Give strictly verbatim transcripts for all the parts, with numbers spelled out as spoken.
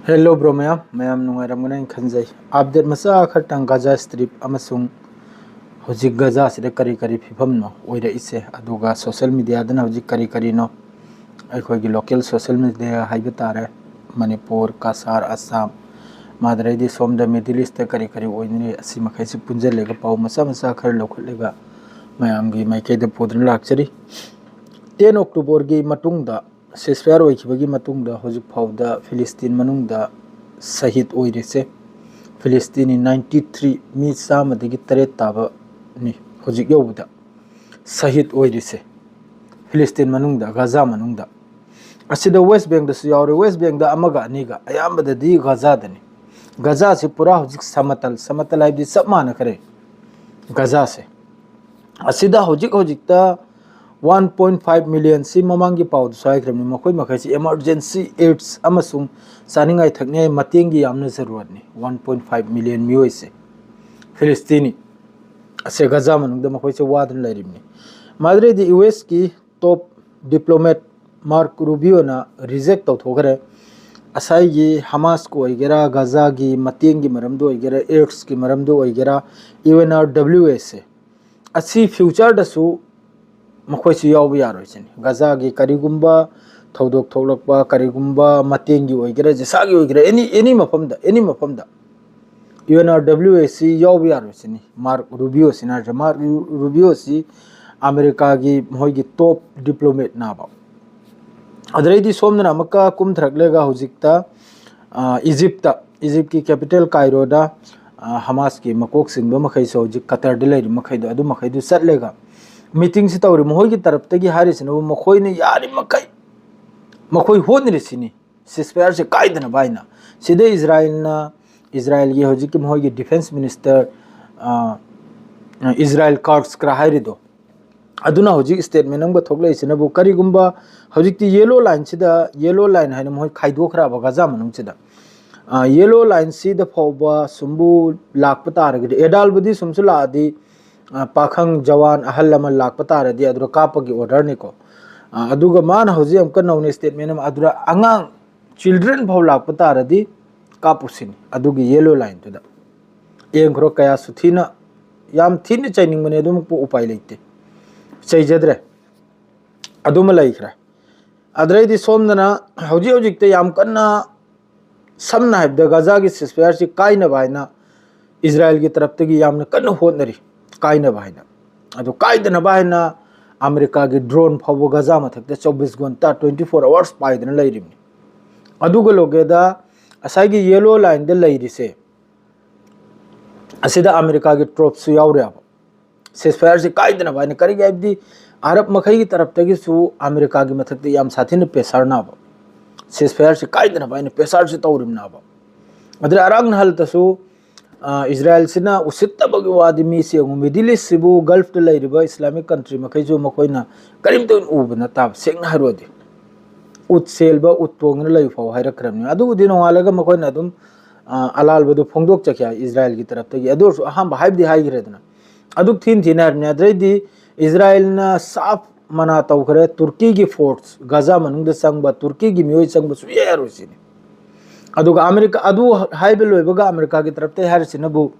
Hello bro ꯃꯌꯥꯝ, ꯃꯌꯥꯝ ꯅꯨꯡꯉꯥꯏꯔꯝꯒꯅꯤ ꯍꯥꯏꯅ ꯈꯟꯖꯩ꯫ Update ꯃꯆꯥ ꯈꯔꯇꯪ ꯒꯥꯖꯥ Strip ꯑꯃꯁꯨꯡ ꯍꯧꯖꯤꯛ ꯒꯥꯖꯥꯁꯤꯗ ꯀꯔꯤ ꯀꯔꯤ ꯐꯤꯕꯝꯅꯣ ꯑꯣꯏꯔꯛꯏꯁꯦ, ꯑꯗꯨꯒ social mediaꯗꯅ ꯍꯧꯖꯤꯛ ꯀꯔꯤ ꯀꯔꯤꯅꯣ, ꯑꯩꯈꯣꯏꯒꯤ local social media ꯍꯥꯏꯕ ꯇꯥꯔꯦ, ꯃꯅꯤꯄꯨꯔ, ꯀꯁꯥꯔ, ꯑꯁꯥꯝ, ꯃꯥꯗꯔꯩꯗꯤ ꯁꯣꯝꯗ Middle Eastꯇ ꯀꯔꯤ ꯀꯔꯤ ꯑꯣꯏꯅꯔꯤ, ꯑꯁꯤ ꯃꯈꯩꯁꯤ ꯄꯨꯟꯁꯤꯜꯂꯒ ꯄꯥꯎ ꯃꯆꯥ ꯃꯆꯥ ꯈꯔ ꯂꯧꯈꯠꯂꯒ ꯃꯌꯥꯝꯒꯤ ꯃꯥꯏꯀꯩꯗ ꯄꯨꯗꯨꯅ ꯂꯥꯛꯆꯔꯤ꯫ Ten Octoberꯒꯤ ꯃꯇꯨꯡꯗ, ceasefire ꯑꯣꯏꯈꯤꯕꯒꯤ ꯃꯇꯨꯡꯗ ꯍꯧꯖꯤꯛ ꯐꯥꯎꯗ ꯐꯤꯂꯤꯁꯇꯤꯟ ꯃꯅꯨꯡꯗ ꯁꯍꯤꯗ ꯑꯣꯏꯔꯤꯁꯦ, ꯐꯤꯂꯤꯁꯇꯤꯅꯤ ninety three, ꯃꯤ ꯆꯥꯝꯃꯗꯒꯤ ꯇꯔꯦꯠ ꯇꯥꯕꯅꯤ ꯍꯧꯖꯤꯛ ꯌꯧꯕꯗ ꯁꯍꯤꯗ ꯑꯣꯏꯔꯤꯁꯦ ꯐꯤꯂꯤꯁꯇꯤꯟ ꯃꯅꯨꯡꯗ, ꯒꯥꯖꯥ ꯃꯅꯨꯡꯗ꯫ ꯑꯁꯤꯗ West Bankꯗꯁꯨ ꯌꯥꯎꯔꯦ, West Bankꯗ ꯑꯃꯒ ꯑꯅꯤꯒ, ꯑꯌꯥꯝꯕꯗꯗꯤ ꯒꯥꯖꯥꯗꯅꯤ꯫ ꯒꯥꯖꯥꯁꯤ ꯄꯨꯔꯥ ꯍꯧꯖꯤꯛ ꯁꯃꯇꯜ, ꯁꯃꯇꯜ ꯍꯥꯏꯕꯗꯤ ꯆꯞ ꯃꯥꯟꯅꯈ꯭ꯔꯦ ꯒꯥꯖꯥꯁꯦ꯫ ꯑꯁꯤꯗ ꯍꯧꯖꯤꯛ ꯍꯧꯖꯤꯛꯇ one point five millionꯁꯤ, ꯃꯃꯥꯡꯒꯤ ꯄꯥꯎꯗꯁꯨ ꯍꯥꯏꯈ꯭ꯔꯕꯅꯤ, ꯃꯈꯣꯏ ꯃꯈꯩꯁꯤ emergency aids ꯑꯃꯁꯨꯡ ꯆꯥꯅꯤꯡꯉꯥꯏ ꯊꯛꯅꯤꯡꯉꯥꯏ ꯃꯇꯦꯡꯒꯤ ꯌꯥꯝꯅ ꯖꯔꯨꯔꯠꯅꯤ꯫ One point five million ꯃꯤꯑꯣꯏꯁꯦ, ꯐꯤꯂꯤꯁꯇꯤꯅꯤ ꯑꯁꯦ ꯒꯥꯖꯥ ꯃꯅꯨꯡꯗ ꯃꯈꯣꯏꯁꯦ ꯋꯥꯗꯨꯅ ꯂꯩꯔꯤꯕꯅꯤ꯫ ꯃꯥꯗ꯭ꯔꯦꯗꯤ USꯀꯤ top diplomat Marco Rubioꯅ reject ꯇꯧꯊꯣꯛꯈ꯭ꯔꯦ꯫ ꯉꯁꯥꯏꯒꯤ ꯍꯃꯥꯁꯀꯤ ꯑꯣꯏꯒꯦꯔꯥ, ꯒꯥꯖꯥꯒꯤ ꯃꯇꯦꯡꯒꯤ ꯃꯔꯝꯗ ꯑꯣꯏꯒꯦꯔꯥ, aidsꯀꯤ ꯃꯔꯝꯗ ꯑꯣꯏꯒꯦꯔꯥ, UNRWAꯁꯦ, ꯑꯁꯤ futureꯗꯁꯨ ꯃꯈꯣꯏꯁꯨ ꯌꯥꯎꯕ ꯌꯥꯔꯣꯏ ꯁꯤꯅꯤ꯫ ꯒꯥꯖꯥꯒꯤ ꯀꯔꯤꯒꯨꯝꯕ ꯊꯧꯗꯣꯛ ꯊꯣꯛꯂꯛꯄ, ꯀꯔꯤꯒꯨꯝꯕ ꯃꯇꯦꯡꯒꯤ ꯑꯣꯏꯒꯦꯔꯥ, ꯖꯤꯁꯥꯒꯤ ꯑꯣꯏꯒꯦꯔꯥ, any, any ꯃꯐꯝꯗ, any ꯃꯐꯝꯗ UNRWAꯁꯤ ꯌꯥꯎꯕ ꯌꯥꯔꯣꯏ ꯁꯤꯅꯤ Marco Rubioꯁꯤꯅ ꯍꯥꯏꯔꯤꯁꯦ꯫ Marco Rubioꯁꯤ ꯑꯃꯦꯔꯤꯀꯥꯒꯤ ꯃꯈꯣꯏꯒꯤ top diplomatꯅꯦꯕ꯫ ꯑꯗꯨꯗꯩꯗꯤ ꯁꯣꯝꯗꯅ ꯑꯃꯨꯛꯀ ꯀꯨꯝꯊꯔꯛꯂꯒ ꯍꯧꯖꯤꯛꯇ, ꯑ, ꯏꯖꯤꯞꯇ, ꯏꯖꯤꯞꯀꯤ capital Cairoꯗ, ꯑ, ꯍꯃꯥꯁꯀꯤ ꯃꯀꯣꯛ ꯆꯤꯡꯕ ꯃꯈꯩꯁꯨ, ꯍꯧꯖꯤꯛ ꯀꯇꯔꯗ ꯂꯩꯔꯤꯕ ꯃꯈꯩꯗꯣ, ꯑꯗꯨ ꯃꯈꯩꯗꯨ ꯆꯠꯂꯒ meetingꯁꯤ ꯇꯧꯔꯤ꯫ ꯃꯈꯣꯏꯒꯤ ꯇꯔꯞꯇꯒꯤ ꯍꯥꯏꯔꯤꯁꯤꯅꯕꯨ ꯃꯈꯣꯏꯅ ꯌꯥꯔꯤꯃꯈꯩ ꯃꯈꯣꯏ ꯍꯣꯠꯅꯔꯤꯁꯤꯅꯤ ceasefireꯁꯦ ꯀꯥꯏꯗꯅꯕ ꯍꯥꯏꯅ꯫ ꯁꯤꯗ ꯏꯖꯔꯥꯏꯜꯅ, ꯏꯖꯔꯥꯏꯜꯒꯤ ꯍꯧꯖꯤꯛꯀꯤ ꯃꯈꯣꯏꯒꯤ defence minister, ꯑ, ꯏꯖꯔꯥꯏꯜ ꯀꯥꯠꯖ ꯈꯔ ꯍꯥꯏꯔꯤꯗꯣ, ꯑꯗꯨꯅ ꯍꯧꯖꯤꯛ statement ꯑꯃꯒ ꯊꯣꯛꯂꯛꯏꯁꯤꯅꯕꯨ, ꯀꯔꯤꯒꯨꯝꯕ ꯍꯧꯖꯤꯛꯇꯤ yellow lineꯁꯤꯗ, yellow line ꯍꯥꯏꯅ ꯃꯈꯣꯏ ꯈꯥꯏꯗꯣꯛꯈ꯭ꯔꯕ ꯒꯥꯖꯥ ꯃꯅꯨꯡꯁꯤꯗ, ꯑ, yellow lineꯁꯤꯗ ꯐꯥꯎꯕ ꯁꯨꯝꯕꯨ ꯂꯥꯛꯄ ꯇꯥꯔꯒꯗꯤ, ꯑꯦꯗꯥꯜꯕꯨꯗꯤ ꯁꯨꯝꯁꯨ ꯂꯥꯛꯑꯗꯤ, ꯑ, ꯄꯥꯈꯪ ꯖꯋꯥꯟ ꯑꯍꯜ ꯂꯃꯟ ꯂꯥꯛꯄ ꯇꯥꯔꯗꯤ ꯑꯗꯨꯗ ꯀꯥꯞꯄꯒꯤ orderꯅꯤꯀꯣ꯫ ꯑ, ꯑꯗꯨꯒ ꯃꯥꯅ ꯍꯧꯖꯤꯛ ꯑꯃꯨꯛꯀ ꯅꯧꯅ statement ꯑꯃ, ꯑꯗꯨꯗ ꯑꯉꯥꯡ ꯆꯤꯜꯗ꯭ꯔꯦꯟ ꯐꯥꯎ ꯂꯥꯛꯄ ꯇꯥꯔꯗꯤ ꯀꯥꯞꯄꯨꯁꯤꯅꯤ ꯑꯗꯨꯒꯤ ꯌꯦꯂꯣ ꯂꯥꯏꯟꯗꯨꯗ꯫ ꯌꯦꯡꯈ꯭ꯔꯣ, ꯀꯌꯥꯁꯨ ꯊꯤꯅ, ꯌꯥꯝ ꯊꯤꯅ ꯆꯩꯅꯤꯡꯕꯅꯦ, ꯑꯗꯨꯃꯛꯄꯨ ꯎꯄꯥꯏ ꯂꯩꯇꯦ, ꯆꯩꯖꯗ꯭ꯔꯦ꯫ ꯑꯗꯨꯃ ꯂꯩꯈ꯭ꯔꯦ꯫ ꯑꯗꯨꯗꯩꯗꯤ ꯁꯣꯝꯗꯅ ꯍꯧꯖꯤꯛ ꯍꯧꯖꯤꯛꯇ ꯌꯥꯝ ꯀꯟꯅ, ꯁꯝꯅ ꯍꯥꯏꯔꯕꯗ ꯒꯖꯥꯒꯤ ꯁꯤꯁꯐꯌꯥꯔꯁꯤ ꯀꯥꯏꯅꯕ ꯍꯥꯏꯅ ꯏꯁꯔꯥꯌꯦꯜꯒꯤ ꯇꯔꯞꯇꯒꯤ ꯌꯥꯝꯅ ꯀꯟꯅ ꯍꯣꯠꯅꯔꯤ, ꯀꯥꯏꯅꯕ ꯍꯥꯏꯅ꯫ ꯑꯗꯨ ꯀꯥꯏꯗꯅꯕ ꯍꯥꯏꯅ ꯑꯃꯦꯔꯤꯀꯥꯒꯤ ꯗ꯭ꯔꯣꯟ ꯐꯥꯎꯕ ꯒꯖꯥ ꯃꯊꯛꯇ ꯆꯧꯕꯤꯁ ꯘꯟꯇꯥ, ꯇ꯭ꯋꯦꯟꯇꯤ ꯐꯣꯔ ꯑꯋꯥꯔꯁ ꯄꯥꯏꯗꯅ ꯂꯩꯔꯤꯕꯅꯤ꯫ ꯑꯗꯨꯒ ꯂꯣꯒꯦꯗ ꯉꯁꯥꯏꯒꯤ ꯌꯦꯂꯣ ꯂꯥꯏꯟꯗ ꯂꯩꯔꯤꯁꯦ, ꯑꯁꯤꯗ ꯑꯃꯦꯔꯤꯀꯥꯒꯤ ꯇ꯭ꯔꯣꯞꯁꯨ ꯌꯥꯎꯔꯦꯕ꯫ ꯁꯤꯁꯐꯌꯥꯔꯁꯤ ꯀꯥꯏꯗꯅꯕ ꯍꯥꯏꯅ꯫ ꯀꯔꯤꯒꯤ ꯍꯥꯏꯕꯗꯤ ꯑꯔꯕ ꯃꯈꯩꯒꯤ ꯇꯔꯞꯇꯒꯤꯁꯨ ꯑꯃꯦꯔꯤꯀꯥꯒꯤ ꯃꯊꯛꯇ ꯌꯥꯝ ꯁꯥꯊꯤꯅ ꯄ꯭ꯔꯦꯁꯔꯅꯕ, ꯁꯤꯁꯐꯌꯥꯔꯁꯤ ꯀꯥꯏꯗꯅꯕ ꯍꯥꯏꯅ ꯄ꯭ꯔꯦꯁꯔꯁꯤ ꯇꯧꯔꯤꯕꯅꯕ꯫ ꯑꯗꯨꯅ ꯑꯔꯥꯛ ꯅꯍꯜꯇꯁꯨ, ꯑ, ꯏꯁꯔꯥꯌꯦꯜꯁꯤꯅ ꯎꯁꯤꯠꯇꯕꯒꯤ ꯋꯥꯗꯤ, ꯃꯤꯁꯤ ꯌꯦꯡꯉꯨ, ꯃꯤꯗꯜ ꯏꯁꯁꯤꯕꯨ, ꯒꯜꯐꯇ ꯂꯩꯔꯤꯕ ꯏꯁꯂꯥꯃꯤꯛ ꯀꯟꯇ꯭ꯔꯤ ꯃꯈꯩꯁꯨ ꯃꯈꯣꯏꯅ ꯀꯔꯤꯝꯇ ꯑꯣꯏꯅ ꯎꯕ ꯅꯠꯇꯕ, ꯁꯦꯡꯅ ꯍꯥꯏꯔꯨꯔꯗꯤ꯫ ꯎꯠ ꯁꯦꯜꯕ, ꯎꯠ ꯇꯣꯡꯗꯅ ꯂꯩꯕ ꯐꯥꯎ ꯍꯥꯏꯔꯛꯈ꯭ꯔꯕꯅꯤ꯫ ꯑꯗꯨꯕꯨꯗꯤ ꯅꯣꯡꯉꯥꯜꯂꯒ ꯃꯈꯣꯏꯅ ꯑꯗꯨꯝ, ꯑ, ꯑꯂꯥꯜꯕꯗꯨ ꯐꯣꯡꯗꯣꯛꯆꯈꯤ ꯍꯥꯏ ꯏꯁꯔꯥꯌꯦꯜꯒꯤ ꯇꯔꯞꯇꯒꯤ꯫ ꯑꯗꯨ ꯑꯣꯏꯔꯁꯨ ꯑꯍꯥꯟꯕ ꯍꯥꯏꯕꯗꯤ ꯍꯥꯏꯈ꯭ꯔꯦꯗꯅ꯫ ꯑꯗꯨꯛ ꯊꯤꯅ ꯊꯤꯅ ꯍꯥꯏꯔꯕꯅꯤ꯫ ꯑꯗꯨꯗꯩꯗꯤ ꯏꯁꯔꯥꯌꯦꯜꯅ ꯁꯥꯐ ꯃꯅꯥ ꯇꯧꯈ꯭ꯔꯦ, ꯇꯨꯔꯀꯤꯒꯤ ꯐꯣꯔꯁ ꯒꯖꯥ ꯃꯅꯨꯡꯗ ꯆꯪꯕ, ꯇꯨꯔꯀꯤꯒꯤ ꯃꯤꯑꯣꯏ ꯆꯪꯕ ꯁꯨꯡꯌꯥ ꯌꯥꯔꯣꯏ ꯁꯤꯅꯤ꯫ ꯑꯗꯨꯒ ꯑꯃꯦꯔꯤꯀꯥ, ꯑꯗꯨ ꯍꯥꯏꯕ ꯂꯣꯏꯕꯒ ꯑꯃꯦꯔꯤꯀꯥꯒꯤ ꯇꯔꯞꯇꯒꯤ ꯍꯥꯏꯔꯤꯁꯤꯅꯕꯨ,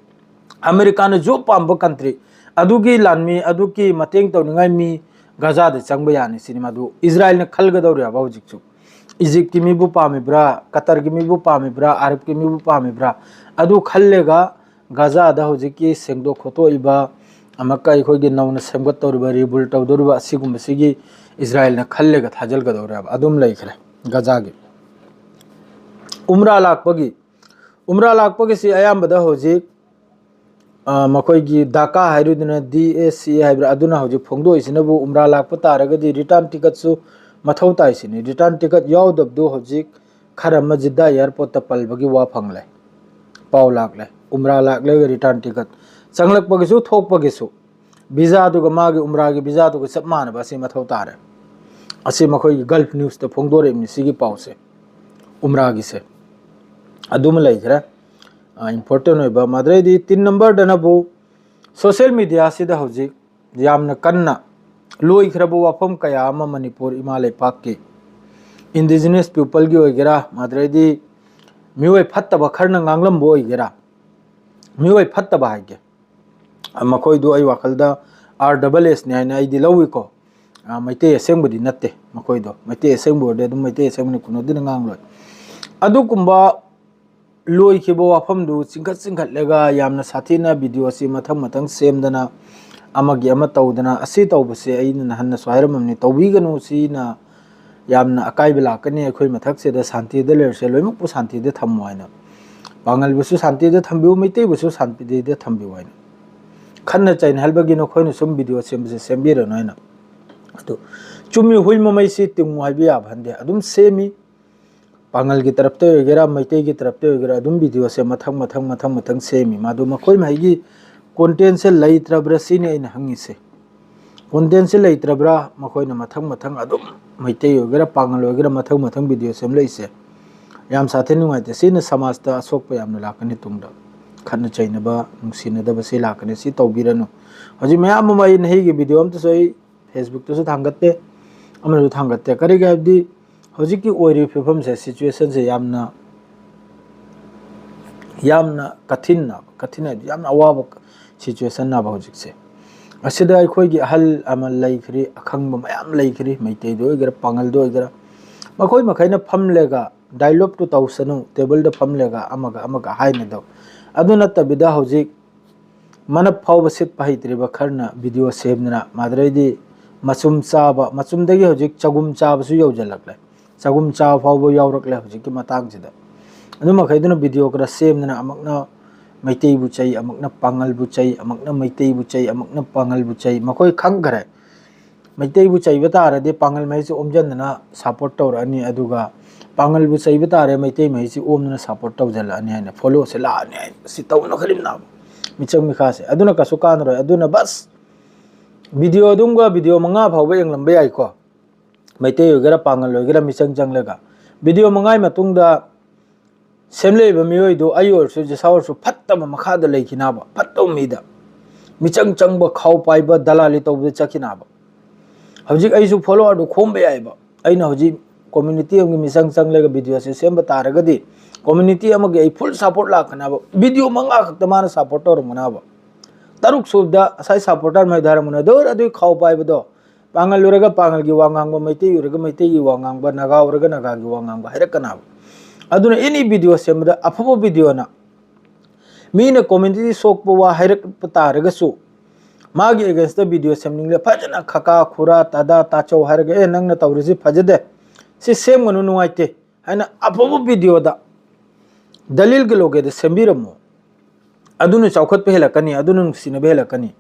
ꯑꯃꯦꯔꯤꯀꯥꯅ ꯖꯣꯕ ꯄꯥꯝꯕ ꯀꯟꯇ꯭ꯔꯤ, ꯑꯗꯨꯒꯤ ꯂꯥꯟꯃꯤ, ꯑꯗꯨꯒꯤ ꯃꯇꯦꯡ ꯇꯧꯅꯤꯡꯉꯥꯏ ꯃꯤ ꯒꯖꯥꯗ ꯆꯪꯕ ꯌꯥꯅꯤ ꯁꯤꯅꯤ꯫ ꯃꯗꯨ ꯏꯁꯔꯥꯌꯦꯜꯅ ꯈꯜꯒꯗꯧꯔꯦꯕ ꯍꯧꯖꯤꯛꯁꯨ꯫ ꯏꯖꯤꯞꯀꯤ ꯃꯤꯕꯨ ꯄꯥꯝꯃꯤꯕ꯭ꯔꯥ, ꯀꯇꯔꯒꯤ ꯃꯤꯕꯨ ꯄꯥꯝꯃꯤꯕ꯭ꯔꯥ, ꯑꯔꯕꯀꯤ ꯃꯤꯕꯨ ꯄꯥꯝꯃꯤꯕ꯭ꯔꯥ, ꯑꯗꯨ ꯈꯜꯂꯒ ꯒꯖꯥꯗ ꯍꯧꯖꯤꯛꯀꯤ ꯁꯦꯡꯗꯣꯛ ꯈꯣꯠꯇꯣꯛꯏꯕ, ꯑꯃꯨꯛꯀ ꯑꯩꯈꯣꯏꯒꯤ ꯅꯧꯅ ꯁꯦꯝꯒꯠꯇꯧꯔꯤꯕ, ꯔꯤꯕꯨꯜ ꯇꯧꯗꯧꯔꯤꯕ, ꯑꯁꯤꯒꯨꯝꯕꯁꯤꯒꯤ ꯏꯁꯔꯥꯌꯦꯜꯅ ꯈꯜꯂꯒ ꯊꯥꯖꯤꯜꯒꯗꯧꯔꯦꯕ꯫ ꯑꯗꯨꯝ ꯂꯩꯈ꯭ꯔꯦ ꯒꯖꯥꯒꯤ꯫ ꯎꯝꯔꯥ ꯂꯥꯛꯄꯒꯤ, ꯎꯝꯔꯥ ꯂꯥꯛꯄꯒꯤꯁꯤ ꯑꯌꯥꯝꯕꯗ ꯍꯧꯖꯤꯛ, ꯑ, ꯃꯈꯣꯏꯒꯤ ꯗꯥꯀꯥ ꯍꯥꯏꯔꯤꯗꯨꯅ, ꯗꯤ ꯑꯦꯁ ꯁꯤ ꯍꯥꯏꯕ꯭ꯔꯥ, ꯑꯗꯨꯅ ꯍꯧꯖꯤꯛ ꯐꯣꯡꯗꯣꯛꯏꯁꯤꯅꯕꯨ ꯎꯝꯔꯥ ꯂꯥꯛꯄ ꯇꯥꯔꯒꯗꯤ ꯔꯤꯇꯔꯟ ꯇꯤꯀꯠꯁꯨ ꯃꯊꯧ ꯇꯥꯏ ꯁꯤꯅꯤ꯫ ꯔꯤꯇꯔꯟ ꯇꯤꯀꯠ ꯌꯥꯎꯗꯕꯗꯨ ꯍꯧꯖꯤꯛ ꯈꯔ ꯑꯃ ꯖꯤꯗꯥ ꯑꯦꯌꯥꯔꯄꯣꯔꯠꯇ ꯄꯜꯕꯒꯤ ꯋꯥ ꯐꯪꯂꯦ, ꯄꯥꯎ ꯂꯥꯛꯂꯦ꯫ ꯎꯝꯔꯥ ꯂꯥꯛꯂꯒ ꯔꯤꯇꯔꯟ ꯇꯤꯀꯠ, ꯆꯪꯂꯛꯄꯒꯤꯁꯨ ꯊꯣꯛꯄꯒꯤꯁꯨ ꯚꯤꯖꯥꯗꯨꯒ ꯃꯥꯒꯤ ꯎꯝꯔꯥꯒꯤ ꯚꯤꯖꯥꯗꯨꯒ ꯆꯞ ꯃꯥꯟꯅꯕ ꯑꯁꯤ ꯃꯊꯧ ꯇꯥꯔꯦ꯫ ꯑꯁꯤ ꯃꯈꯣꯏꯒꯤ ꯒꯜꯐ ꯅ꯭ꯌꯨꯁꯇ ꯐꯣꯡꯗꯣꯔꯛꯏꯕꯅꯤ ꯁꯤꯒꯤ ꯄꯥꯎꯁꯦ, ꯎꯝꯔꯥꯒꯤꯁꯦ꯫ ꯑꯗꯨꯃ ꯂꯩꯈ꯭ꯔꯦ, ꯏꯝꯄꯣꯔꯇꯦꯟ ꯑꯣꯏꯕ꯫ ꯃꯗꯨꯗꯩꯗꯤ ꯇꯤꯟ ꯅꯝꯕꯔꯗꯅꯕꯨ ꯁꯣꯁꯤꯌꯦꯜ ꯃꯦꯗꯤꯌꯥꯁꯤꯗ ꯍꯧꯖꯤꯛ ꯌꯥꯝꯅ ꯀꯟꯅ ꯂꯣꯏꯈ꯭ꯔꯕ ꯋꯥꯐꯝ ꯀꯌꯥ ꯑꯃ ꯃꯅꯤꯄꯨꯔ ꯏꯃꯥ ꯂꯩꯄꯥꯛꯀꯤ indigenous peopleꯒꯤ ꯑꯣꯏꯒꯦꯔꯥ, ꯑꯗꯨꯗꯩꯗꯤ ꯃꯤꯑꯣꯏ ꯐꯠꯇꯕ ꯈꯔꯅ ꯉꯥꯡꯂꯝꯕ ꯑꯣꯏꯒꯦꯔꯥ, ꯃꯤꯑꯣꯏ ꯐꯠꯇꯕ ꯍꯥꯏꯒꯦ, ꯃꯈꯣꯏꯗꯨ ꯑꯩ ꯋꯥꯈꯜꯗ R double Sꯅꯤ ꯍꯥꯏꯅ ꯑꯩꯗꯤ ꯂꯧꯏꯀꯣ꯫ ꯑ, ꯃꯩꯇꯩ ꯑꯁꯦꯡꯕꯗꯤ ꯅꯠꯇꯦ ꯃꯈꯣꯏꯗꯣ꯫ ꯃꯩꯇꯩ ꯑꯁꯦꯡꯕ ꯑꯣꯏꯔꯗꯤ ꯑꯗꯨꯝ ꯃꯩꯇꯩ ꯑꯁꯦꯡꯕꯅꯤ ꯈꯨꯅꯣꯗꯨꯅ ꯉꯥꯡꯂꯣꯏ꯫ ꯑꯗꯨꯒꯨꯝꯕ ꯂꯣꯏꯈꯤꯕ ꯋꯥꯐꯝꯗꯨ ꯆꯤꯡꯈꯠ ꯆꯤꯡꯈꯠꯂꯒ ꯌꯥꯝꯅ ꯁꯥꯊꯤꯅ videoꯁꯤ ꯃꯊꯪ ꯃꯊꯪ ꯁꯦꯝꯗꯅ, ꯑꯃꯒꯤ ꯑꯃ ꯇꯧꯗꯅ, ꯑꯁꯤ ꯇꯧꯕꯁꯦ ꯑꯩꯅ ꯅꯍꯥꯟꯅꯁꯨ ꯍꯥꯏꯔꯝꯃꯕꯅꯤ, ꯇꯧꯕꯤꯒꯅꯨ, ꯁꯤꯅ ꯌꯥꯝꯅ ꯑꯀꯥꯏꯕ ꯂꯥꯛꯀꯅꯤ꯫ ꯑꯩꯈꯣꯏ ꯃꯊꯛꯁꯤꯗ ꯁꯥꯟꯇꯤꯗ ꯂꯩꯔꯁꯦ, ꯂꯣꯏꯅꯃꯛꯄꯨ ꯁꯥꯟꯇꯤꯗ ꯊꯝꯃꯣ ꯍꯥꯏꯅ, ꯄꯥꯡꯒꯜꯕꯨꯁꯨ ꯁꯥꯟꯇꯤꯗ ꯊꯝꯕꯤꯌꯨ, ꯃꯩꯇꯩꯕꯨꯁꯨ ꯁꯥꯟꯇꯤꯗ ꯊꯝꯕꯤꯌꯨ ꯍꯥꯏꯅ ꯈꯟꯅ ꯆꯩꯅꯍꯟꯕꯒꯤ ꯅꯈꯣꯏꯅ ꯁꯨꯝ video ꯁꯦꯝꯕꯁꯦ ꯁꯦꯝꯕꯤꯔꯅꯨ ꯍꯥꯏꯅ꯫ ꯑꯗꯨ ꯆꯨꯝꯃꯤ, ꯍꯨꯏ ꯃꯃꯩꯁꯤ ꯇꯤꯡꯉꯨ ꯍꯥꯏꯕ ꯌꯥꯕ ꯍꯟꯗꯦ, ꯑꯗꯨꯝ ꯁꯦꯝꯃꯤ꯫ ꯄꯥꯡꯒꯜꯒꯤ ꯇꯔꯞꯇ ꯑꯣꯏꯒꯦꯔꯥ, ꯃꯩꯇꯩꯒꯤ ꯇꯔꯞꯇ ꯑꯣꯏꯒꯦꯔꯥ, ꯑꯗꯨꯝ videoꯁꯦ ꯃꯊꯪ ꯃꯊꯪ ꯃꯊꯪ ꯃꯊꯪ ꯁꯦꯝꯃꯤ꯫ ꯃꯗꯨ ꯃꯈꯣꯏ ꯃꯍꯩꯒꯤ contentꯁꯦ ꯂꯩꯇ꯭ꯔꯕ꯭ꯔꯥ ꯁꯤꯅꯤ ꯑꯩꯅ ꯍꯪꯉꯤꯁꯦ꯫ Contentꯁꯦ ꯂꯩꯇ꯭ꯔꯕ꯭ꯔꯥ? ꯃꯈꯣꯏꯅ ꯃꯊꯪ ꯃꯊꯪ ꯑꯗꯨꯝ ꯃꯩꯇꯩ ꯑꯣꯏꯒꯦꯔꯥ, ꯄꯥꯡꯒꯜ ꯑꯣꯏꯒꯦꯔꯥ, ꯃꯊꯪ ꯃꯊꯪ video ꯁꯦꯝꯂꯛꯏꯁꯦ ꯌꯥꯝ ꯁꯥꯊꯤꯅ ꯅꯨꯡꯉꯥꯏꯇꯦ꯫ ꯁꯤꯅ ꯁꯃꯥꯖꯇ ꯑꯁꯣꯛꯄ ꯌꯥꯝꯅ ꯂꯥꯛꯀꯅꯤ, ꯇꯨꯡꯗ ꯈꯠꯅ ꯆꯩꯅꯕ, ꯅꯨꯡꯁꯤꯅꯗꯕ ꯁꯤ ꯂꯥꯛꯀꯅꯤ꯫ ꯁꯤ ꯇꯧꯕꯤꯔꯅꯨ꯫ ꯍꯧꯖꯤꯛ ꯃꯌꯥꯝ ꯑꯃ ꯑꯩ ꯅꯍꯩꯒꯤ video ꯑꯝꯇꯁꯨ ꯑꯩ Facebookꯇꯁꯨ ꯊꯥꯡꯒꯠꯇꯦ, ꯑꯃꯁꯨ ꯊꯥꯡꯒꯠꯇꯦ꯫ ꯀꯔꯤꯒꯤ ꯍꯥꯏꯕꯗꯤ ꯍꯧꯖꯤꯛꯀꯤ ꯑꯣꯏꯔꯤꯕ ꯐꯤꯕꯝꯁꯦ, situationꯁꯦ ꯌꯥꯝꯅ, ꯌꯥꯝꯅ ꯀꯊꯤꯟꯅꯕ, ꯀꯊꯤꯟ ꯍꯥꯏꯗꯤ ꯌꯥꯝꯅ ꯑꯋꯥꯕ situationꯅꯦꯕ ꯍꯧꯖꯤꯛꯁꯦ꯫ ꯑꯁꯤꯗ ꯑꯩꯈꯣꯏꯒꯤ ꯑꯍꯜ ꯑꯃ ꯂꯩꯈ꯭ꯔꯤ, ꯑꯈꯪꯕ ꯃꯌꯥꯝ ꯂꯩꯈ꯭ꯔꯤ, ꯃꯩꯇꯩꯗ ꯑꯣꯏꯒꯦꯔꯥ, ꯄꯥꯡꯒꯜꯗ ꯑꯣꯏꯒꯦꯔꯥ, ꯃꯈꯣꯏ ꯃꯈꯩꯅ ꯐꯝꯂꯒ dialogueꯇꯨ ꯇꯧꯁꯅꯨ, tableꯗ ꯐꯝꯂꯒ ꯑꯃꯒ ꯑꯃꯒ ꯍꯥꯏꯅꯗꯧ꯫ ꯑꯗꯨ ꯅꯠꯇꯕꯤꯗ ꯍꯧꯖꯤꯛ ꯃꯅꯞ ꯐꯥꯎꯕ ꯁꯤꯠꯄ ꯍꯩꯇ꯭ꯔꯤꯕ ꯈꯔꯅ video ꯁꯦꯝꯗꯅ, ꯃꯗꯨꯗꯩꯗꯤ ꯃꯆꯨꯝ ꯆꯥꯕ, ꯃꯆꯨꯝꯗꯒꯤ ꯍꯧꯖꯤꯛ ꯆꯒꯨꯝ ꯆꯥꯕꯁꯨ ꯌꯧꯁꯤꯜꯂꯛꯂꯦ, ꯆꯒꯨꯝ ꯆꯥꯕ ꯐꯥꯎꯕ ꯌꯥꯎꯔꯛꯂꯦ ꯍꯧꯖꯤꯛꯀꯤ ꯃꯇꯥꯡꯁꯤꯗ꯫ ꯑꯗꯨ ꯃꯈꯩꯗꯨꯅ video ꯈꯔ ꯁꯦꯝꯗꯅ, ꯑꯃꯨꯛꯅ ꯃꯩꯇꯩꯕꯨ ꯆꯩ, ꯑꯃꯨꯛꯅ ꯄꯥꯡꯒꯜꯕꯨ ꯆꯩ, ꯑꯃꯨꯛꯅ ꯃꯩꯇꯩꯕꯨ ꯆꯩ, ꯑꯃꯨꯛꯅ ꯄꯥꯡꯒꯜꯕꯨ ꯆꯩ, ꯃꯈꯣꯏ ꯈꯪꯈ꯭ꯔꯦ꯫ ꯃꯩꯇꯩꯕꯨ ꯆꯩꯕ ꯇꯥꯔꯗꯤ ꯄꯥꯡꯒꯜ ꯃꯍꯩꯁꯦ ꯑꯣꯝꯁꯤꯟꯗꯅ support ꯇꯧꯔꯛꯑꯅꯤ, ꯑꯗꯨꯒ ꯄꯥꯡꯒꯜꯕꯨ ꯆꯩꯕ ꯇꯥꯔꯦ, ꯃꯩꯇꯩ ꯃꯍꯩꯁꯤ ꯑꯣꯝꯗꯅ support ꯇꯧꯁꯤꯜꯂꯛꯑꯅꯤ ꯍꯥꯏꯅ followꯁꯦ ꯂꯥꯛꯑꯅꯤ ꯍꯥꯏꯅ ꯁꯤ ꯇꯧꯅꯈ꯭ꯔꯤꯕꯅꯦꯕ ꯃꯤꯆꯪ ꯃꯤꯈꯥꯁꯦ꯫ ꯑꯗꯨꯅ ꯀꯩꯁꯨ ꯀꯥꯟꯅꯔꯣꯏ꯫ ꯑꯗꯨꯅ ꯕꯁ video ꯑꯗꯨꯝꯒ video ꯃꯉꯥ ꯐꯥꯎꯕ ꯌꯦꯡꯂꯝꯕ ꯌꯥꯏꯀꯣ, ꯃꯩꯇꯩ ꯑꯣꯏꯒꯦꯔꯥ ꯄꯥꯡꯒꯜ ꯑꯣꯏꯒꯦꯔꯥ ꯃꯤꯆꯪ ꯆꯪꯂꯒ꯫ Video ꯃꯉꯥꯒꯤ ꯃꯇꯨꯡꯗ ꯁꯦꯝꯂꯛꯏꯕ ꯃꯤꯑꯣꯏꯗꯨ ꯑꯩ ꯑꯣꯏꯔꯁꯨ, ꯖꯦꯁꯥ ꯑꯣꯏꯔꯁꯨ ꯐꯠꯇꯕ ꯃꯈꯥꯗ ꯂꯩꯈꯤꯅꯕ, ꯐꯠꯇꯕ ꯃꯤꯗ ꯃꯤꯆꯪ ꯆꯪꯕ, ꯈꯥꯎ ꯄꯥꯏꯕ, ꯗꯂꯥꯂꯤ ꯇꯧꯕꯗ ꯆꯠꯈꯤꯅꯕ꯫ ꯍꯧꯖꯤꯛ ꯑꯩꯁꯨ followerꯗꯨ ꯈꯣꯝꯕ ꯌꯥꯏꯑꯕ꯫ ꯑꯩꯅ ꯍꯧꯖꯤꯛ community ꯑꯃꯒꯤ ꯃꯤꯆꯪ ꯆꯪꯂꯒ video ꯁꯦ ꯁꯦꯝꯕ ꯇꯥꯔꯒꯗꯤ, community ꯑꯃꯒꯤ ꯑꯩ full support ꯂꯥꯛꯀꯅꯦꯕ꯫ Video ꯃꯉꯥ ꯈꯛꯇ ꯃꯥꯅ support ꯇꯧꯔꯝꯒꯅꯦꯕ꯫ ꯇꯔꯨꯛ ꯁꯨꯕꯗ ꯉꯁꯥꯏ supporter ꯃꯩꯗꯣ ꯍꯥꯏꯔꯝꯒꯅꯦ, "ꯑꯗꯨ, ꯑꯗꯨꯒꯤ ꯈꯥꯎ ꯄꯥꯏꯕꯗꯣ, ꯄꯥꯉꯜ ꯎꯔꯒ ꯄꯥꯉꯜꯒꯤ ꯋꯥ ꯉꯥꯡꯕ, ꯃꯩꯇꯩ ꯎꯔꯒ ꯃꯩꯇꯩꯒꯤ ꯋꯥ ꯉꯥꯡꯕ, ꯅꯥꯒꯥ ꯎꯔꯒ ꯅꯥꯒꯥꯒꯤ ꯋꯥ ꯉꯥꯡꯕ" ꯍꯥꯏꯔꯛꯀꯅꯦꯕ꯫ ꯑꯗꯨꯅ any video ꯁꯦꯝꯕꯗ ꯑꯐꯕ video ꯅ, ꯃꯤꯅ community ꯁꯣꯛꯄ ꯋꯥ ꯍꯥꯏꯔꯛꯄ ꯇꯥꯔꯒꯁꯨ, ꯃꯥꯒꯤ against ꯇ video ꯁꯦꯝꯅꯤꯡꯂꯦ, ꯐꯖꯅ ꯈꯀꯥ ꯈꯨꯔꯥ ꯇꯥꯗꯥ ꯇꯥꯆꯧ ꯍꯥꯏꯔꯒ, "ꯑꯦ, ꯅꯪꯅ ꯇꯧꯔꯤꯁꯤ ꯐꯖꯗꯦ, ꯁꯤ ꯁꯦꯝꯒꯅꯨ, ꯅꯨꯡꯉꯥꯏꯇꯦ" ꯍꯥꯏꯅ ꯑꯐꯕ video ꯗ ꯗꯂꯤꯜꯒꯤ ꯂꯣꯒꯦꯗ ꯁꯦꯝꯕꯤꯔꯝꯃꯣ꯫ ꯑꯗꯨꯅ ꯆꯥꯎꯈꯠꯄ ꯍꯦꯜꯂꯛꯀꯅꯤ, ꯑꯗꯨꯅ ꯅꯨꯡꯁꯤꯅꯕ ꯍꯦꯜꯂꯛꯀꯅꯤ꯫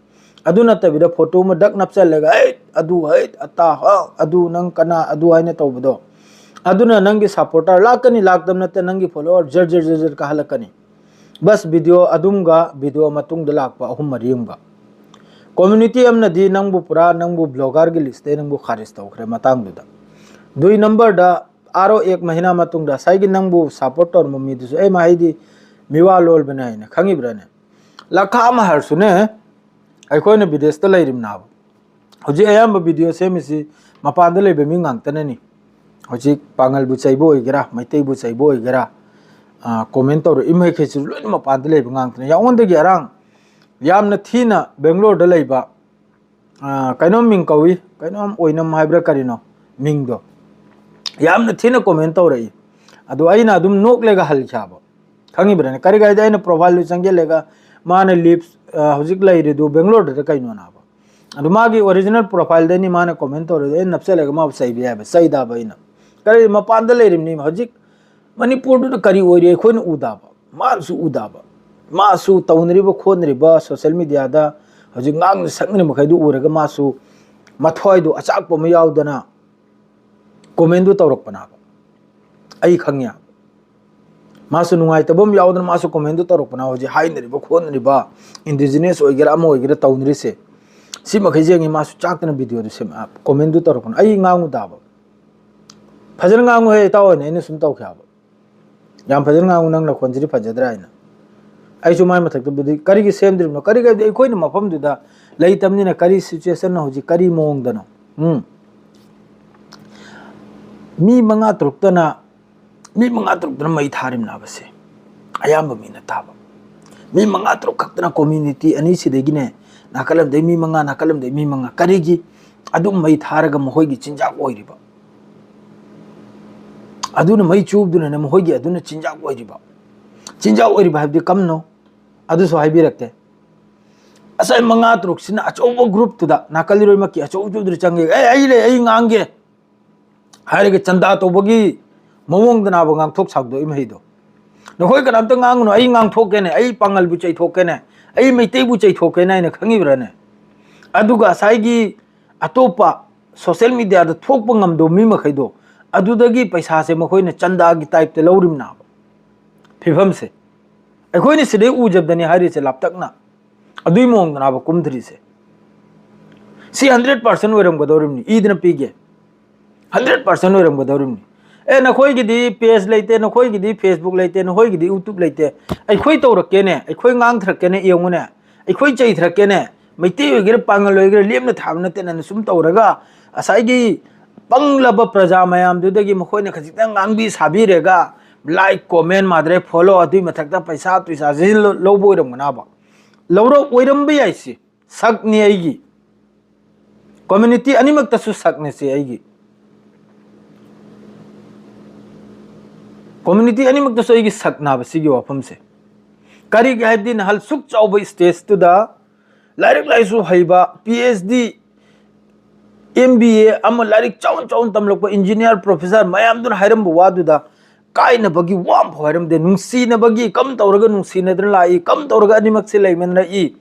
ꯑꯗꯨ ꯅꯠꯇꯕꯤꯗ photo ꯑꯃ ꯗꯛ ꯅꯞꯆꯜꯂꯒ, "ꯍꯩꯠ, ꯑꯗꯨ, ꯍꯩꯠ, ꯑꯇꯥ, ꯍꯥ, ꯑꯗꯨ, ꯅꯪ ꯀꯅꯥ, ꯑꯗꯨ" ꯍꯥꯏꯅ ꯇꯧꯕꯗꯣ, ꯑꯗꯨꯅ ꯅꯪꯒꯤ supporter ꯂꯥꯛꯀꯅꯤ, ꯂꯥꯛꯇꯕ ꯅꯠꯇꯦ, ꯅꯪꯒꯤ follower ꯖꯔ ꯖꯔ ꯖꯔ ꯖꯔ ꯀꯥꯍꯜꯂꯛꯀꯅꯤ꯫ ꯕꯁ, video ꯑꯗꯨꯝꯒ video ꯃꯇꯨꯡꯗ ꯂꯥꯛꯄ ꯑꯍꯨꯝ ꯃꯔꯤ ꯑꯃꯒ꯫ Community ꯑꯃꯅꯗꯤ ꯅꯪꯕꯨ ꯄꯨꯔꯥ ꯅꯪꯕꯨ blogger ꯒꯤ list ꯇꯩ ꯅꯪꯕꯨ ꯈꯥꯔꯤꯖ ꯇꯧꯈ꯭ꯔꯦ ꯃꯇꯥꯡꯗꯨꯗ꯫ ꯗꯨꯏ number ꯗ ꯑꯥꯔꯣ ꯑꯦꯛ ꯃꯍꯤꯅꯥ ꯃꯇꯨꯡꯗ ꯉꯁꯥꯏꯒꯤ ꯅꯪꯕꯨ support ꯇꯧꯔꯝꯕ ꯃꯤꯗꯨꯁꯨ, "ꯑꯦ, ꯃꯥ ꯍꯥꯏꯗꯤ ꯃꯤꯋꯥ ꯂꯣꯜꯕꯅꯦ" ꯍꯥꯏꯅ ꯈꯪꯉꯤꯕ꯭ꯔꯥꯅꯦ? ꯂꯈꯥ ꯃꯍꯔꯁꯨꯅꯦ, ꯑꯩꯈꯣꯏꯅ ꯕꯤꯗꯦꯁꯇ ꯂꯩꯔꯤꯕꯅꯦꯕ꯫ ꯍꯧꯖꯤꯛ ꯑꯌꯥꯝꯕ video ꯁꯦꯝꯃꯤꯁꯤ ꯃꯄꯥꯟꯗ ꯂꯩꯕ ꯃꯤ ꯉꯥꯛꯇꯅꯅꯤ꯫ ꯍꯧꯖꯤꯛ ꯄꯥꯉꯜꯕꯨ ꯆꯩꯕ ꯑꯣꯏꯒꯦꯔꯥ, ꯃꯩꯇꯩꯕꯨ ꯆꯩꯕ ꯑꯣꯏꯒꯦꯔꯥ, ꯑ, comment ꯇꯧꯔꯛꯏ ꯃꯈꯩꯁꯤꯁꯨ ꯂꯣꯏꯅ ꯃꯄꯥꯟꯗ ꯂꯩꯕ ꯉꯥꯛꯇꯅꯤ꯫ ꯌꯥꯉꯣꯟꯗꯒꯤ ꯑꯔꯥꯡ ꯌꯥꯝꯅ ꯊꯤꯅ ꯕꯦꯡꯒ꯭ꯂꯣꯔꯗ ꯂꯩꯕ, ꯑ, ꯀꯩꯅꯣꯝ ꯃꯤꯡ ꯀꯧꯏ, ꯀꯩꯅꯣꯝ ꯑꯣꯏꯅꯝ ꯍꯥꯏꯕ꯭ꯔꯥ ꯀꯔꯤꯅꯣ ꯃꯤꯡꯗꯣ, ꯌꯥꯝꯅ ꯊꯤꯅ comment ꯇꯧꯔꯛꯏ꯫ ꯑꯗꯣ ꯑꯩꯅ ꯑꯗꯨꯝ ꯅꯣꯛꯂꯒ ꯍꯜꯈꯤ ꯍꯥꯏꯕ꯫ ꯈꯪꯉꯤꯕ꯭ꯔꯥꯅꯦ? ꯀꯔꯤ ꯀꯥꯏꯗ ꯑꯩꯅ profile ꯗꯨ ꯆꯪꯁꯤꯜꯂꯒ ꯃꯥꯅ live, ꯑ, ꯍꯧꯖꯤꯛ ꯂꯩꯔꯤꯗꯨ ꯕꯦꯡꯒ꯭ꯂꯣꯔꯗ ꯀꯩꯅꯣꯅ ꯍꯥꯏꯕ꯫ ꯑꯗꯨ ꯃꯥꯒꯤ original profile ꯗꯅꯤ ꯃꯥꯅ comment ꯇꯧꯔꯤꯗꯣ, ꯑꯩꯅ ꯅꯞꯆꯜꯂꯒ ꯃꯥꯕꯨ ꯆꯩꯕ ꯌꯥꯏꯕ, ꯆꯩꯗꯕ ꯑꯩꯅ꯫ ꯀꯔꯤ ꯃꯄꯥꯟꯗ ꯂꯩꯔꯤꯕꯅꯤ ꯍꯧꯖꯤꯛ ꯃꯅꯤꯄꯨꯔꯗꯨꯗ ꯀꯔꯤ ꯑꯣꯏꯔꯤ ꯑꯩꯈꯣꯏꯅ ꯎꯗꯕ, ꯃꯥꯅꯁꯨ ꯎꯗꯕ꯫ ꯃꯥꯁꯨ ꯇꯧꯅꯔꯤꯕ ꯈꯣꯠꯅꯔꯤꯕ social media ꯗ ꯍꯧꯖꯤꯛ ꯉꯥꯡꯅ ꯁꯛꯅꯔꯤꯕ ꯃꯈꯩꯗꯨ ꯎꯔꯒ ꯃꯥꯁꯨ ꯃꯊ꯭ꯋꯥꯏꯗꯨ ꯑꯆꯥꯛꯄ ꯑꯃ ꯌꯥꯎꯗꯅ comment ꯗꯨ ꯇꯧꯔꯛꯄꯅꯦꯕ꯫ ꯑꯩ ꯈꯪꯉꯦ꯫ ꯃꯥꯁꯨ ꯅꯨꯡꯉꯥꯏꯇꯕ ꯑꯃ ꯌꯥꯎꯗꯅ ꯃꯥꯁꯨ comment ꯗꯨ ꯇꯧꯔꯛꯄꯅꯦ꯫ ꯍꯧꯖꯤꯛ ꯍꯥꯏꯅꯔꯤꯕ ꯈꯣꯠꯅꯔꯤꯕ indigenous ꯑꯣꯏꯒꯦꯔꯥ ꯑꯃ ꯑꯣꯏꯒꯦꯔꯥ ꯇꯧꯅꯔꯤꯁꯦ, ꯁꯤ ꯃꯈꯩꯁꯦ ꯌꯦꯡꯉꯤ ꯃꯥꯁꯨ ꯆꯥꯛꯇꯅ video ꯗꯨ ꯁꯦꯝ-, comment ꯗꯨ ꯇꯧꯔꯛꯄꯅꯦ꯫ ꯑꯩ ꯉꯥꯡꯉꯨ ꯇꯥꯕ꯫ "ꯐꯖꯅ ꯉꯥꯡꯉꯨꯍꯦ ꯏꯇꯥꯎ" ꯍꯥꯏꯅ ꯑꯩꯅ ꯁꯨꯝ ꯇꯧꯈꯤ ꯍꯥꯏꯕ꯫ "ꯌꯥꯝ ꯐꯖꯅ ꯉꯥꯡꯉꯨ, ꯅꯪ ꯅꯈꯣꯟꯁꯤꯗꯤ ꯐꯖꯗ꯭ꯔꯥ" ꯍꯥꯏꯅ꯫ ꯑꯩꯁꯨ ꯃꯥꯏ ꯃꯊꯛꯇꯕꯨꯗꯤ ꯀꯔꯤꯒꯤ ꯁꯦꯝꯗ꯭ꯔꯤꯕꯅꯣ? ꯀꯔꯤꯒꯤ ꯍꯥꯏꯕꯗꯤ ꯑꯩꯈꯣꯏꯅ ꯃꯐꯝꯗꯨꯗ ꯂꯩꯇꯕꯅꯤꯅ ꯀꯔꯤ situation ꯅꯣ ꯍꯧꯖꯤꯛ, ꯀꯔꯤ ꯃꯑꯣꯡꯗꯅꯣ? ꯎꯝ꯫ ꯃꯤ ꯃꯉꯥ ꯇꯔꯨꯛꯇꯅ ꯃꯤ ꯃꯉꯥ ꯇꯔꯨꯛꯇꯅ ꯃꯩ ꯊꯥꯔꯤꯕꯅꯕꯁꯦ ꯑꯌꯥꯝꯕ ꯃꯤꯅ ꯇꯥꯕ꯫ ꯃꯤ ꯃꯉꯥ ꯇꯔꯨꯛ ꯈꯛꯇꯅ, ꯀꯣꯃ꯭ꯌꯨꯅꯤꯇꯤ ꯑꯅꯤꯁꯤꯗꯒꯤꯅꯦ, ꯅꯥꯀꯜ ꯑꯃꯗꯩ ꯃꯤ ꯃꯉꯥ, ꯅꯥꯀꯜ ꯑꯃꯗꯩ ꯃꯤ ꯃꯉꯥ, ꯀꯔꯤꯒꯤ? ꯑꯗꯨꯝ ꯃꯩ ꯊꯥꯔꯒ ꯃꯈꯣꯏꯒꯤ ꯆꯤꯟꯖꯥꯛ ꯑꯣꯏꯔꯤꯕ, ꯑꯗꯨꯅ ꯃꯩ ꯆꯨꯕꯗꯨꯅꯅꯦ ꯃꯈꯣꯏꯒꯤ ꯑꯗꯨꯅ ꯆꯤꯟꯖꯥꯛ ꯑꯣꯏꯔꯤꯕ꯫ ꯆꯤꯟꯖꯥꯛ ꯑꯣꯏꯔꯤꯕ ꯍꯥꯏꯕꯗꯤ ꯀꯝꯅꯣ? ꯑꯗꯨꯁꯨ ꯍꯥꯏꯕꯤꯔꯛꯀꯦ꯫ ꯉꯁꯥꯏ ꯃꯉꯥ ꯇꯔꯨꯛꯁꯤꯅ ꯑꯆꯧꯕ ꯒ꯭ꯔꯨꯞꯇꯨꯗ, ꯅꯥꯀꯜ ꯏꯔꯣꯏꯃꯛꯀꯤ ꯑꯆꯧꯕꯗꯨꯗ ꯆꯪꯉꯦ, "ꯑꯦ, ꯑꯩ ꯂꯩ, ꯑꯩ ꯉꯥꯡꯒꯦ" ꯍꯥꯏꯔꯒ ꯆꯟꯗꯥ ꯇꯧꯕꯒꯤ ꯃꯑꯣꯡꯗꯅꯥꯕ ꯉꯥꯡꯊꯣꯛ ꯁꯥꯡꯗꯣꯛꯏ ꯃꯍꯩꯗꯣ꯫ "ꯅꯈꯣꯏ ꯀꯅꯥꯝꯇ ꯉꯥꯡꯒꯅꯨ, ꯑꯩ ꯉꯥꯡꯊꯣꯛꯀꯦꯅꯦ, ꯑꯩ ꯄꯥꯡꯒꯜꯕꯨ ꯆꯩꯊꯣꯛꯀꯦꯅꯦ, ꯑꯩ ꯃꯩꯇꯩꯕꯨ ꯆꯩꯊꯣꯛꯀꯦꯅꯦ" ꯍꯥꯏꯅ ꯈꯪꯉꯤꯕ꯭ꯔꯥꯅꯦ? ꯑꯗꯨꯒ ꯉꯁꯥꯏꯒꯤ ꯑꯇꯣꯞꯄ ꯁꯣꯁꯦꯜ ꯃꯦꯗꯤꯌꯥꯗ ꯊꯣꯛꯄ ꯉꯝꯗꯕ ꯃꯤ ꯃꯈꯩꯗꯣ, ꯑꯗꯨꯗꯒꯤ ꯄꯩꯁꯥꯁꯦ ꯃꯈꯣꯏꯅ ꯆꯟꯗꯥꯒꯤ ꯇꯥꯏꯞꯇ ꯂꯧꯔꯤꯕꯅꯦꯕ꯫ ꯐꯤꯕꯝꯁꯦ ꯑꯩꯈꯣꯏꯅ ꯁꯤꯗꯩ ꯎꯖꯕꯗꯅꯤ ꯍꯥꯏꯔꯤꯁꯦ, ꯂꯥꯞꯇꯛꯅ꯫ ꯑꯗꯨꯏ ꯃꯑꯣꯡꯗꯅꯦꯕ ꯀꯨꯝꯊꯔꯤꯁꯦ꯫ ꯁꯤ ꯍꯟꯗ꯭ꯔꯦꯠ ꯄꯥꯔꯁꯦꯟ ꯑꯣꯏꯔꯝꯒꯗꯧꯔꯤꯕꯅꯤ, ꯏꯗꯅ ꯄꯤꯒꯦ꯫ ꯍꯟꯗ꯭ꯔꯦꯠ ꯄꯥꯔꯁꯦꯟ ꯑꯣꯏꯔꯝꯒꯗꯧꯔꯤꯕꯅꯤ꯫ "ꯑꯦ, ꯅꯈꯣꯏꯒꯤꯗꯤ ꯄꯦꯖ ꯂꯩꯇꯦ, ꯅꯈꯣꯏꯒꯤꯗꯤ ꯐꯦꯁꯕꯨꯛ ꯂꯩꯇꯦ, ꯅꯈꯣꯏꯒꯤꯗꯤ ꯌꯨꯇ꯭ꯌꯨꯕ ꯂꯩꯇꯦ, ꯑꯩꯈꯣꯏ ꯇꯧꯔꯛꯀꯦꯅꯦ, ꯑꯩꯈꯣꯏ ꯉꯥꯡꯊꯔꯛꯀꯦꯅꯦ, ꯌꯦꯡꯉꯨꯅꯦ, ꯑꯩꯈꯣꯏ ꯆꯩꯊꯔꯛꯀꯦꯅꯦ, ꯃꯩꯇꯩ ꯑꯣꯏꯒꯦꯔꯥ ꯄꯥꯡꯒꯜ ꯑꯣꯏꯒꯦꯔꯥ ꯂꯦꯝꯅ ꯊꯥꯕ ꯅꯠꯇꯦꯅ" ꯁꯨꯝ ꯇꯧꯔꯒ, ꯉꯁꯥꯏꯒꯤ ꯄꯪꯂꯕ ꯄ꯭ꯔꯖꯥ ꯃꯌꯥꯝꯗꯨꯗꯒꯤ ꯃꯈꯣꯏꯅ ꯈꯖꯤꯛꯇꯪ ꯉꯥꯡꯕꯤ ꯁꯥꯕꯤꯔꯦꯒ, ꯂꯥꯏꯛ, ꯀꯣꯃꯦꯟ, ꯃꯥꯗ꯭ꯔꯦ, ꯐꯣꯂꯣ, ꯑꯗꯨꯏ ꯃꯊꯛꯇ ꯄꯩꯁꯥ ꯇꯨꯏꯁꯥꯁꯦ ꯂꯧꯕ ꯑꯣꯏꯔꯝꯒꯅꯥꯕ꯫ ꯂꯧꯔꯛ ꯑꯣꯏꯔꯝꯕ ꯌꯥꯏ, ꯁꯤ ꯁꯛꯅꯤ ꯑꯩꯒꯤ꯫ ꯀꯝꯃ꯭ꯌꯨꯅꯤꯇꯤ ꯑꯅꯤꯃꯛꯇꯁꯨ ꯁꯛꯅꯤ ꯁꯤ ꯑꯩꯒꯤ꯫ ꯀꯝꯃ꯭ꯌꯨꯅꯤꯇꯤ ꯑꯅꯤꯃꯛꯇꯁꯨ ꯑꯩꯒꯤ ꯁꯛꯅꯥꯕ ꯁꯤꯒꯤ ꯋꯥꯐꯝꯁꯦ꯫ ꯀꯔꯤꯒꯤ ꯍꯥꯏꯕꯗꯤ ꯅꯍꯥꯟ ꯁꯨꯛ ꯆꯥꯎꯕ ꯁ꯭ꯇꯦꯖꯇꯨꯗ ꯂꯥꯏꯔꯤꯛ ꯂꯥꯏꯁꯨ ꯍꯩꯕ, P H D, M B A ꯑꯃ ꯂꯥꯏꯔꯤꯛ ꯆꯥꯎꯅ ꯆꯥꯎꯅ ꯇꯝꯂꯛꯄ ꯏꯟꯖꯤꯅꯤꯌꯥꯔ, ꯄ꯭ꯔꯣꯐꯦꯁꯔ ꯃꯌꯥꯝꯗꯨꯅ ꯍꯥꯏꯔꯝꯕ ꯋꯥꯗꯨꯗ ꯀꯥꯏꯅꯕꯒꯤ ꯋꯥ ꯑꯃꯐꯥꯎ ꯍꯥꯏꯔꯝꯗꯦ꯫ ꯅꯨꯡꯁꯤꯅꯕꯒꯤ, ꯀꯝ ꯇꯧꯔꯒ ꯅꯨꯡꯁꯤꯅꯗꯅ ꯂꯥꯛꯏ, ꯀꯝ ꯇꯧꯔꯒ ꯑꯅꯤꯃꯛꯁꯤ ꯂꯩꯃꯤꯟꯅꯔꯛꯏ,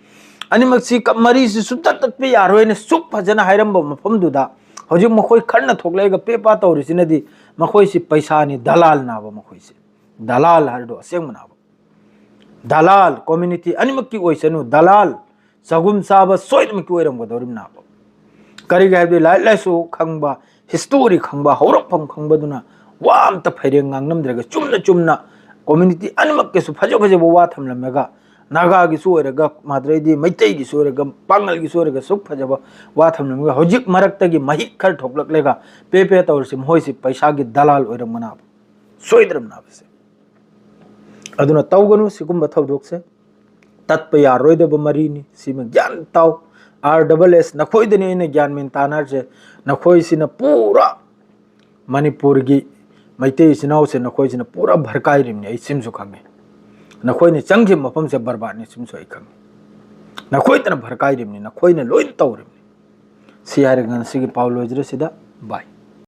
ꯑꯅꯤꯃꯛꯁꯤ ꯀ-, ꯃꯔꯤꯁꯤ ꯁꯨꯡꯇꯠ ꯇꯠꯄ ꯌꯥꯔꯣꯏꯅ ꯁꯨꯛ ꯐꯖꯅ ꯍꯥꯏꯔꯝꯕ ꯃꯐꯝꯗꯨꯗ ꯍꯧꯖꯤꯛ ꯃꯈꯣꯏ ꯈꯔꯅ ꯊꯣꯛꯂꯛꯑꯒ ꯄꯦꯄꯥ ꯇꯧꯔꯤꯁꯤꯅꯗꯤ ꯃꯈꯣꯏꯁꯤ ꯄꯩꯁꯥꯅꯤ, ꯗꯂꯥꯜꯅꯥꯕ ꯃꯈꯣꯏꯁꯦ꯫ ꯗꯂꯥꯜ ꯍꯥꯏꯔꯤꯗꯣ ꯑꯁꯦꯡꯕꯅꯥꯕ꯫ ꯗꯂꯥꯜ, ꯀꯝꯃ꯭ꯌꯨꯅꯤꯇꯤ ꯑꯅꯤꯃꯛꯀꯤ ꯑꯣꯏꯁꯅꯨ, ꯗꯂꯥꯜ, ꯆꯒꯨꯝ ꯆꯥꯕ ꯁꯣꯏꯗꯅꯃꯛꯀꯤ ꯑꯣꯏꯔꯝꯒꯗꯧꯔꯤꯕꯅꯦꯕ꯫ ꯀꯔꯤꯒꯤ ꯍꯥꯏꯕꯗꯤ ꯂꯥꯏꯔꯤꯛ ꯂꯥꯏꯁꯨ ꯈꯪꯕ, ꯍꯤꯁꯇꯣꯔꯤ ꯈꯪꯕ, ꯍꯧꯔꯛꯐꯝ ꯈꯪꯕꯗꯨꯅ ꯋꯥ ꯑꯝꯇ ꯐꯩꯔꯦꯡ ꯉꯥꯡꯅꯝꯗ꯭ꯔꯒ ꯆꯨꯝꯅ ꯆꯨꯝꯅ ꯀꯝꯃ꯭ꯌꯨꯅꯤꯇꯤ ꯑꯅꯤꯃꯛꯀꯤꯁꯨ ꯐꯖ ꯐꯖꯕ ꯋꯥ ꯊꯝꯂꯝꯃꯒ ꯅꯥꯒꯥꯒꯤꯁꯨ ꯑꯣꯏꯔꯒ, ꯃꯗꯨꯗꯩꯗꯤ ꯃꯩꯇꯩꯒꯤꯁꯨ ꯑꯣꯏꯔꯒ, ꯄꯥꯉꯜꯒꯤꯁꯨ ꯑꯣꯏꯔꯒ ꯁꯨꯛ ꯐꯖꯕ ꯋꯥ ꯊꯝꯂꯝꯃꯒ, ꯍꯧꯖꯤꯛ ꯃꯔꯛꯇꯒꯤ ꯃꯍꯤꯛ ꯈꯔ ꯊꯣꯛꯂꯛꯂꯒ ꯄꯦ ꯄꯦ ꯇꯧꯔꯤꯁꯤ ꯃꯈꯣꯏꯁꯤ ꯄꯩꯁꯥꯒꯤ ꯗꯂꯥꯜ ꯑꯣꯏꯔꯝꯒꯅꯕ, ꯁꯣꯏꯗ꯭ꯔꯕꯅꯕꯁꯦ꯫ ꯑꯗꯨꯅ ꯇꯧꯒꯅꯨ ꯁꯤꯒꯨꯝꯕ ꯊꯧꯗꯣꯛꯁꯦ꯫ ꯇꯠꯄ ꯌꯥꯔꯣꯏꯗꯕ ꯃꯔꯤꯅꯤ꯫ ꯁꯤꯃ ꯒ꯭ꯌꯥꯟ ꯇꯥꯎ꯫ ꯑꯥꯔ ꯗꯕꯜ ꯑꯦꯁ, ꯅꯈꯣꯏꯗꯅꯤ ꯑꯩꯅ ꯒ꯭ꯌꯥꯟ ꯃꯦꯟ ꯇꯥꯅꯔꯤꯁꯦ꯫ ꯅꯈꯣꯏꯁꯤꯅ ꯄꯨꯔꯥ ꯃꯅꯤꯄꯨꯔꯒꯤ ꯃꯩꯇꯩ ꯏꯆꯤꯟ ꯏꯅꯥꯎꯁꯦ ꯅꯈꯣꯏꯁꯤꯅ ꯄꯨꯔꯥ ꯚꯔꯀꯥꯏꯔꯤꯕꯅꯤ, ꯑꯩ ꯁꯤꯃꯁꯨ ꯈꯪꯉꯦ꯫ ꯅꯈꯣꯏꯅ ꯆꯪꯈꯤꯕ ꯃꯐꯝꯁꯦ ꯕꯔꯕꯥꯠꯅꯤ, ꯁꯤꯃꯁꯨ ꯑꯩ ꯈꯪꯉꯦ꯫ ꯅꯈꯣꯏꯗꯅ ꯚꯔꯀꯥꯏꯔꯤꯕꯅꯤ, ꯅꯈꯣꯏꯅ ꯂꯣꯏꯅ ꯇꯧꯔꯤꯕꯅꯤ꯫ ꯁꯤ ꯍꯥꯏꯔꯒ ꯉꯁꯤꯒꯤ ꯄꯥꯎ ꯂꯣꯏꯖꯔꯦ ꯁꯤꯗ꯫ ꯕꯥꯏ꯫